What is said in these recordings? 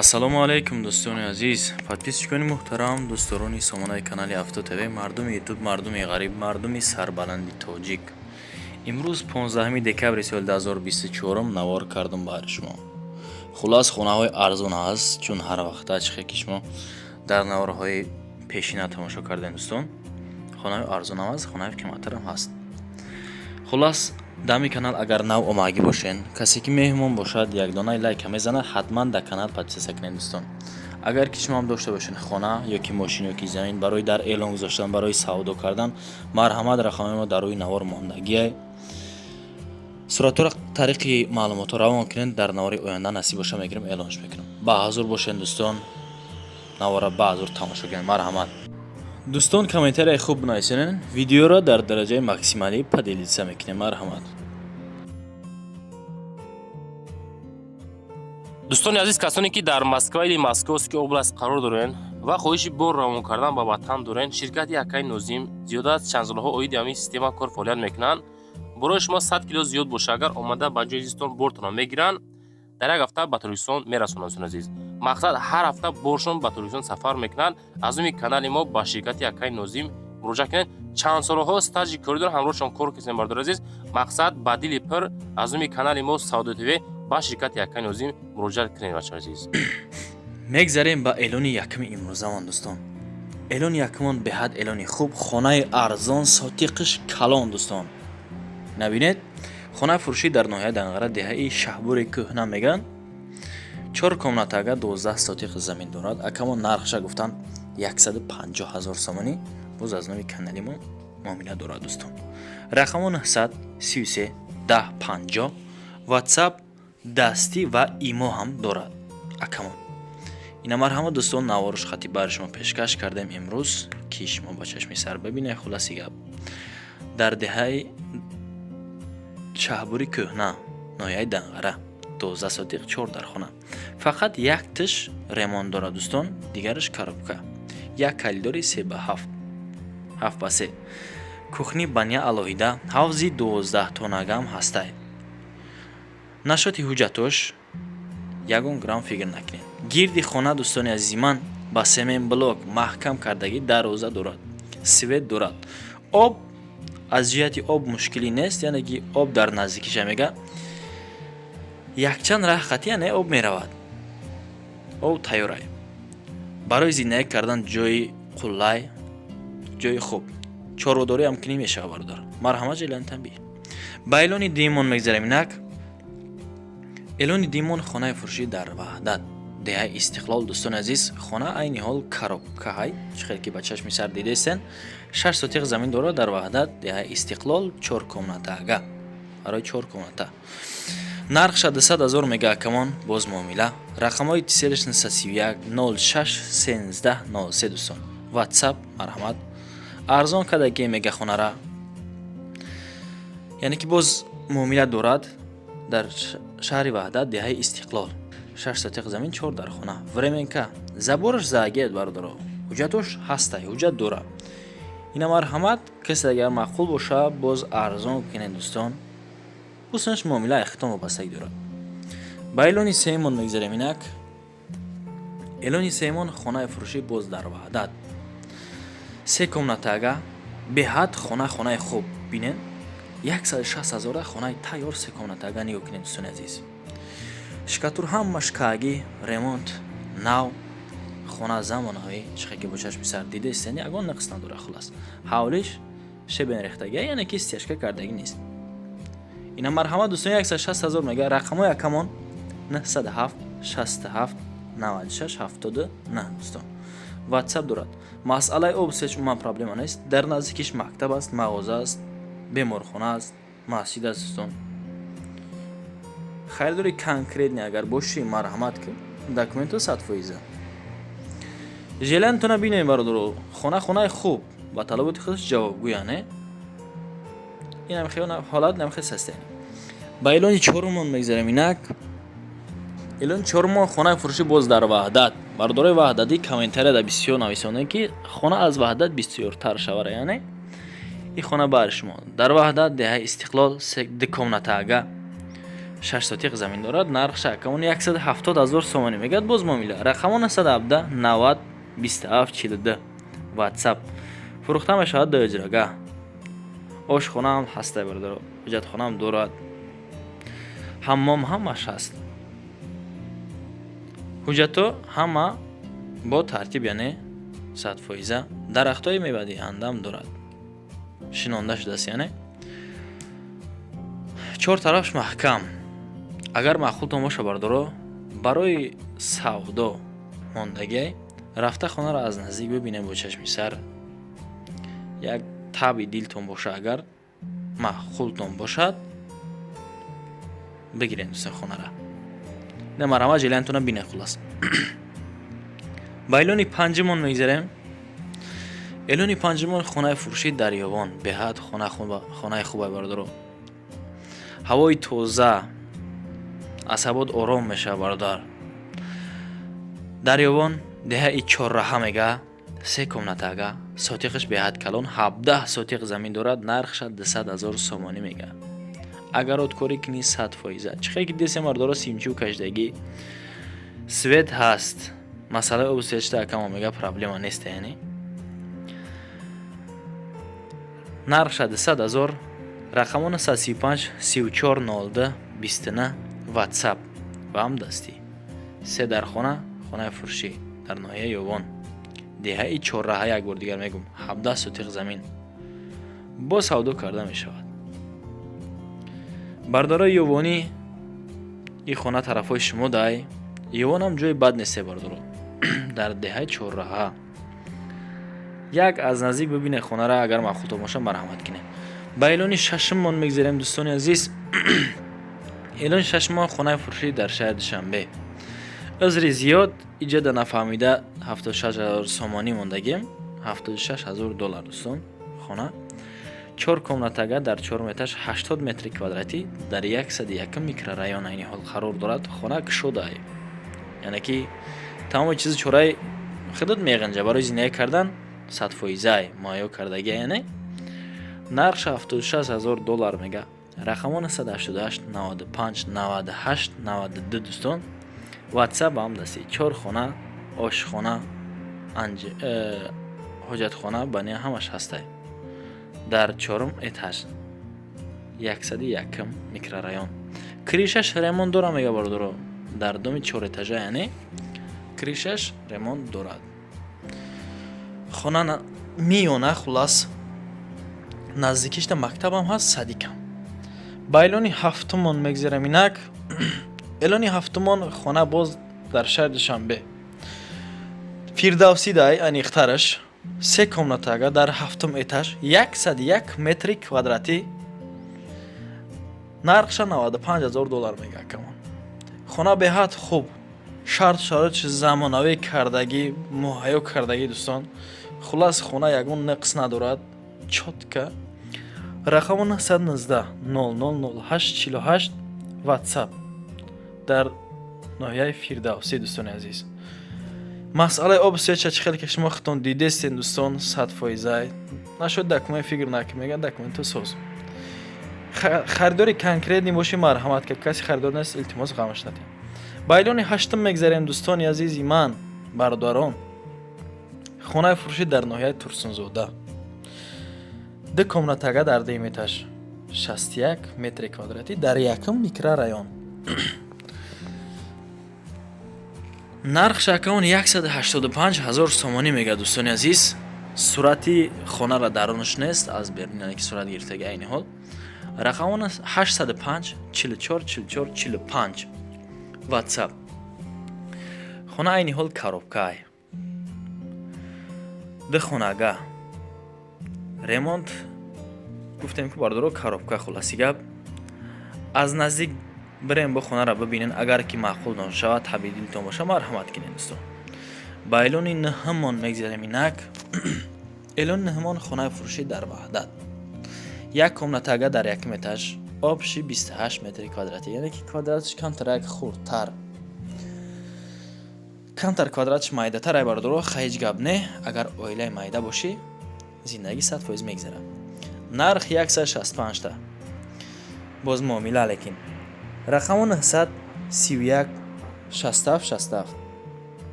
Ассалому алайкум, дӯстони азиз, подписчикони муҳтарам, дӯстдорони сомонаи канали Авто ТВ, мардуми Ютуб, мардуми ғариб, мардуми сарбаланди тоҷик. Имрӯз 15 декабри соли 2024 навор кардум баҳри шумо. Хуллас, хонаҳои арзон ҳаст, чун ҳар вақта чихе ки шумо дар наворҳои пешина тамошо кардем, дӯстон, хонаҳои арзонам ҳаст, хонаҳои қиматтарам ҳаст. Хуллас, дами канал агар нав омагӣ бошен, касе ки меҳмон бошад, якдонаи лайка мезанад, ҳатман дар канал подписаться кунед, дӯстон. Агар ки шумоам дошта бошед хона ё ки мошин ё ки замин барои дар эълон гузоштан, барои савдо кардан, марҳамат, рақамҳои мо дар рӯи навор мондагиай. Суратҳоро тариқи маълумотҳо равон кунед, дар навори оянда насиб боша, мегирем, эълонш мекунам. Ба ҳазур бошед, дӯстон, навора ба ҳазур тамошо кунед, марҳамат. Дӯстон, комментарияи хуб бинависенед, видеоро дар дараҷаи максималӣ поделиться мекунем, марҳамат. Дӯстони азиз, касоне ки дар Москва или Московский область қарор дорен ва хоҳиши бор равон кардан ба ватан дорен, ширкати Акаи Нозим зиёда аз чанд солҳо оиди ҳамин система кор фаъолият мекунанд. Борои шумо 100 кило зиёд боша, агар омада ба ҷои зистон бортонро мегиранд, дар як ҳафта ба Тоҷикистон мерасонанд. Дӯстони азиз, мақсад, ҳар ҳафта боршон ба Тоҷикистон сафар мекунанд. Аз номи канали мо ба ширкати Акаи Нозим муроҷиат кунед. Чанд солҳо стажи корӣ доранд, ҳамроҳшон кор кардем. Бардори азиз, мақсад, ба дили пир аз номи канали мо Савдо ТВ ба ширкати Акаи Нозим муроҷиат кунед, бачаҳои азиз. Мегзарем ба эълони якуми имрӯзамон, дӯстон. Эълони якумон беҳад эълони хуб, хонаи арзон, сотиқиш калон, дӯстон. Набинед, хонаи фурӯшӣ дар ноҳияи Данғара, деҳаи Шаҳбури Кӯҳна мегӯянд. Чор комнатага, 12 сотиқ замин дорад. Акамон нархша гуфтанд 150 ҳазор сомонӣ, боз аз номи канали мо муомила дорад, дӯстон. Рақамо 933 10 50, Ватсап, дастӣ ва имо ҳам дорад акамон. Ина, марҳамат, дӯстон, наворуш хати бари шумо пешкаш кардем имрӯз, ки шумо ба чашми сар бибинед. Хулоси гап, дар деҳаи Шаҳбури Кӯҳна, ноҳияи Данғара, 12 сотиқ, чор дархона, фақат як тиш ремонт дорад, дӯстон, дигараш коробка, як калидори се ба ҳафт, ҳафт ба се, кухни, баня алоҳида, ҳавзи 12 тонагам ҳастай. Нашоти ҳуҷҷатош ягон грамм фикр накунед. Гирди хона, дӯстони азизи ман, ба семен блок маҳкам кардагӣ, дарвоза дорад, свет дорад, об, аз ҷиҳати об мушкилӣ нест, яъне ки об дар наздикиша мега, якчанд раҳ хати, яъне об меравад, об тайёрай. Барои зиндагӣ кардан ҷои қуллай, ҷои хуб, чорводорӣ ҳам кунӣ мешавад, бародар. Марҳамат, ҷелан танбиҳ. Ба эълони дуюмон мегзарем. Инак, эълони дуюмон, хонаи фурӯшӣ дар Ваҳдат, деҳаи Истиқлол. Дӯстони азиз, хона айни ҳол коробкаҳай, чӣ хел ки ба чашми сар дидестен, 6 сотиқ замин дорад дар Ваҳдат, деҳаи Истиқлол, чор комнатага, барои чор комната. Нархша 200 ҳазор мега акамон, боз муомила. Рақамҳои тиселш 931 06 13 03, дӯстон, Ватсап, марҳамат. Арзон кадаги мега хонара, яъне ки боз муомила дорад. Дар шаҳри Ваҳдат, деҳаи Истиқлол, 6 сотиқ замин, чор дар хона, временка, забораш заагет, бародаро, ҳуҷҷатош ҳастай, ҳуҷҷат дора. Ина, марҳамат, касе агар маъқул боша, боз арзон кунед, дӯстон. Ҳуснаш муомила ихтом вобастагӣ дорад. Ба эълони сеюмон мегзарем. Инак, эълони сеюмон, хонаи фурӯшӣ боз дар Ваҳдат, се комнатага, беҳад хона, хонаи хуб. Бинед, 160 ҳазора хонаи тайёр, се комнатага. Нигоҳ кунед, дӯстони азиз, шикатур ҳамаш кааги, ремонт, нав, хона замонавӣ, чихе ки бо чашми сар дидаистен, ягон нақс надора. Хулас, ҳавлиш щебень рехтагия, яъне ки стяжка кардагӣ нест. Ина, марҳамат, дӯстон, 160 ҳазор мега. Рақамҳои акамон 907 67 96 79, дӯстон, Ватсап дорад. Масъалаи об сеч умуман проблема нест. Дар наздикиш мактаб аст, мағоза аст, беморхона аст, масҷид аст, дӯстон. Харидори конкретный агар бошӣ, марҳамат, ки документҳо 100%-а. Желаниятона бинем, бародаро, хона хонаи хуб, ба талаботи худаш ҷавобгӯя, не? Инам хел ҳолат, намхел состояние. Ба эълони чорумон мегзарем. Инак, эълони чорумон, хонаи фурӯшӣ боз дар Ваҳдат. Бародарои ваҳдатӣ комментарияда бисёр нависондем, ки хона аз Ваҳдат бисёртар шавара, яъне ин хона баҳри шумо дар Ваҳдат, деҳаи Истиқлол, ду комнатага. 6 сотиқ замин дорад. Нархша акамон 170 ҳазор сомонӣ мегӯяд, боз муомила. Рақамон 117 90 27 42, WhatsApp. Фурӯхта мешавад до иҷрага. Ошхонаам ҳаста, бародаро, ҳуҷҷатхонаам дорад, ҳаммом ҳамаш ҳаст, ҳуҷҷатҳо ҳама бо тартиб, яъне 100%. Дарахтҳои мевадиҳандаам дорад, шинонда шудааст, яъне чор тарафш маҳкам. Агар маъқултон боша, бародаро, барои савдо мондагиай, рафта хонаро аз наздик бибинем бо чашми сар. Як таби дилтон боша, агар маъқултон бошад, бигирем, дӯстон, хонара. Не, марҳамат, жилаятона бинед. Хулас, ба эълони панҷумон мегзарем. Эълони панҷумон, хонаи фурӯшӣ дар Ёвон. Беҳад хонаи хубай, бародаро, ҳавои тоза, асабот ором мешавад, бародар. Дар Ёвон, деҳаи Чорраҳа мега, се комнатага, сотиқаш беҳад калон, 17 сотиқ замин дорад. Нархша 200 ҳазор сомонӣ мега. Агар откорӣ кунӣ, 100%. Чӣ хел ки дидесем, бародаро, симчӯ кашидагӣ, свет ҳаст. Масъалаи обу сечта акамо мега, проблема нест, яъне нархша 200 ҳазор. Рақамо 935 34 02 29, WhatsApp ва ҳам дастӣ. Се дархона, хонаи фурӯшӣ дар ноҳияи Ёвон, деҳаи Чорраҳа. Як бор дигар мегӯм, 17 сотиқ замин, бо савдо карда мешавад. Бародарои ёвонӣ, ин хона тарафҳои шумо дай. Ёвонам ҷои бад несте, бародаро. Дар деҳаи Чорраҳа як аз наздик бибинед хонара, агар маъқултон бошад, марҳамат кунед. Ба эълони шашуммон мегзарем, дӯстони азиз. Эълони шашуммон, хонаи фурӯшӣ дар шаҳри Душанбе. Узри зиёд, иҷода нафаҳмида 76 ҳазор сомонӣ мондагем, 76 ҳазор доллар, дӯстон. Хона чор комнатага, дар чорум этаж, 80 метри квадратӣ, дар 101 микрорайон айни ҳол қарор дорад. Хона кушодаай, яъне ки тамоми чизи чораи худат меғинҷа барои зиндагӣ кардан, 100%-ай муҳайё кардагия. Яъне нархша 76 ҳазор доллар мега. Рақамо 988 95 98 92, дӯстон, WhatsApp ҳам дасти. Чор хона, ошхона, ҳоҷатхона, бания ҳамаш ҳастай. Дар чорум этаж, 101-м микрорайон. Крышаш ремонт дора, мега, бародаро, дар доми чорэтажа, яъне крышаш ремонт дорад. Хона миёна, хулас, наздикишта мактабам ҳаст, садикам. Ба эълони ҳафтумон мегзарем инак. Эълони ҳафтумон, хона боз дар шаҳри Душанбе, Фирдавсӣ дай, аниқтараш, се комнатага, дар ҳафтум этаж, 101 метри квадратӣ. Нархша 95 ҳазор доллар мега акамон. Хона беҳад хуб, шарт шароити замонавӣ кардагӣ, муҳайё кардагӣ, дӯстон. Хулас, хона ягон нақс надорад, чётко. Рақамо 919 00 08 48, WhatsApp. Дар ноҳияи Фирдавсӣ, дӯстони азиз. Масъалаи об сеча чӣ хеле ки шумо худтон дидестен, дӯстон, 100%-ай. Нашуд, документ фикр накун, мегӯянд, документу соз. Харидори конкретный боши, марҳамат, ка каси харидор нест, илтимос, ғамаш надиҳ. Ба эълони ҳаштум мегзарем, дӯстони азизи ман, бародарон. Хонаи фурӯшӣ дар ноҳияи Турсунзода, ду комнатага, дар дуюм этаж, 61 метри квадратӣ, дар якум микрорайон. Нарх шакаон 185 ҳазор сомонӣ мега, дӯстони азиз. Сурати хонара дарунаш нест, аз берун, яъне ки сурат гирифтаги айни ҳол. Рақамон 805 44 44 45, WhatsApp. Хона айни ҳол коробкаай, ду хонага, ремонт гуфтем ки, бародаро, коробка. Хулоси гап, аз наздик бирем, бо хонара бибинен. Агар ки маъқултон шавад, таби дилтон боша, марҳамат кунед, дӯстон. Ба эълони нӯҳумон мегзарем инак. Эълони нӯҳумон, хонаи фурӯшӣ дар Ваҳдат, як комнатага, дар якум этаж, общий 28 метри квадратӣ, яъне ки квадраташ камтарак хурдтар, камтар квадраташ майдатар ай, бародаро. Ҳеҷ гап не, агар оилаи майда бошӣ, зиндагӣ 100% мегзарад. Нарх 165 та, боз муомила, лекин. Рақамо 931 67 67,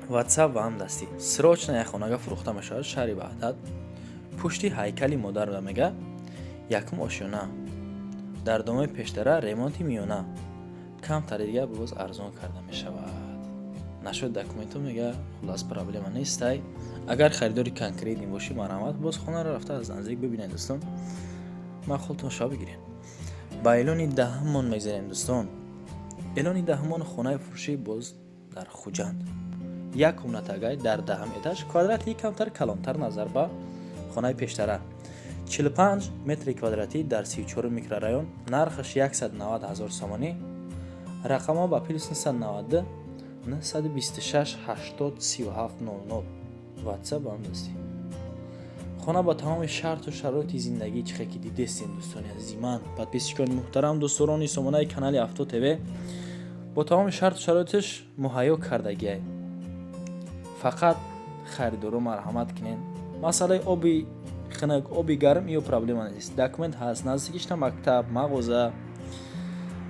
WhatsApp ва ҳамдастӣ. Срочно як хонага фурӯхта мешавад, шаҳри Ваҳдат, пушти ҳайкали модар мега, якум ошёна, дар домои пештара, ремонти миёна, камтари дига боз арзон карда мешавад. Нашуд документу, мега, хуллас, проблема нестай. Агар харидори конкретный бошӣ, марҳамат, боз хонаро рафта аз наздик бибинед, дӯстон, мақултон шава, бигиред. Ба эълони даҳуммон мегзарем, дӯстон. Эълони даҳуммон хонаи фурӯшӣ боз дар Хуҷанд, як комнатагай дар 10-ум этаж, квадрати камтар калонтар назар ба хонаи пештара, 45 метри квадратӣ, дар 34 микрорайон, нархаш 190 ҳазор сомонӣ. Рақамҳо ба +992 926 80 37 00, WhatsApp ба ҳамдастӣ. Хона ба тамоми шарту шароити зиндагӣ, чихе ки дидестем, дӯстони азизи ман, подписчикони муҳтарам, дӯстдорони сомонаи канали Авто ТВ, бо тамоми шарту шароиташ муҳайё кардагиай. Фақат харидоро марҳамат кунед. Масъалаи оби хунук, оби гарм ё проблема нест, документ ҳаст, наздикишта мактаб, мағоза,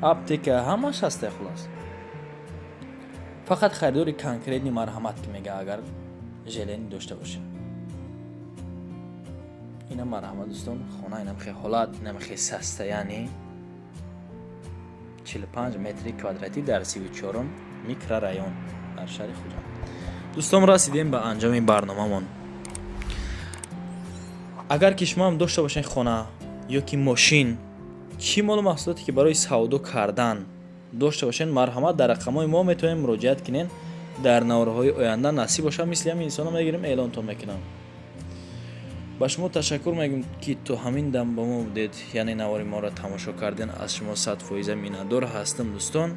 аптека, ҳамаш ҳаста. Хулас, фақат харидори конкретный марҳамат ки, мега, агар желание дошта бошед, ина марҳамат, дӯстон. Хона инам хе ҳолат, инам хе состояние, 45 метри квадратӣ дар 34-ум микрорайон дар шаҳри Хуҷанд. Дӯстон, расидем ба анҷоми барномамон. Агар ки шумо ҳам дошта бошед хона ё ки мошин, чӣ молу маҳсулоте ки барои савдо кардан дошта бошед, марҳамат, дар рақамҳои мо метавонед муроҷиат кунед. Дар наворҳои оянда, насиб бошад, мисли ҳамин инсонро мегирем, эълонтон мекунам. Ба шумо ташаккур мегӯем, ки то ҳамин дам ба мо будед, яъне навори моро тамошо карден. Аз шумо 100% миннатдор ҳастам, дӯстон.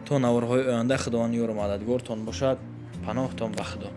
То наворҳои оянда Худованд ёру мададгортон бошад. Паноҳтон ба Худо.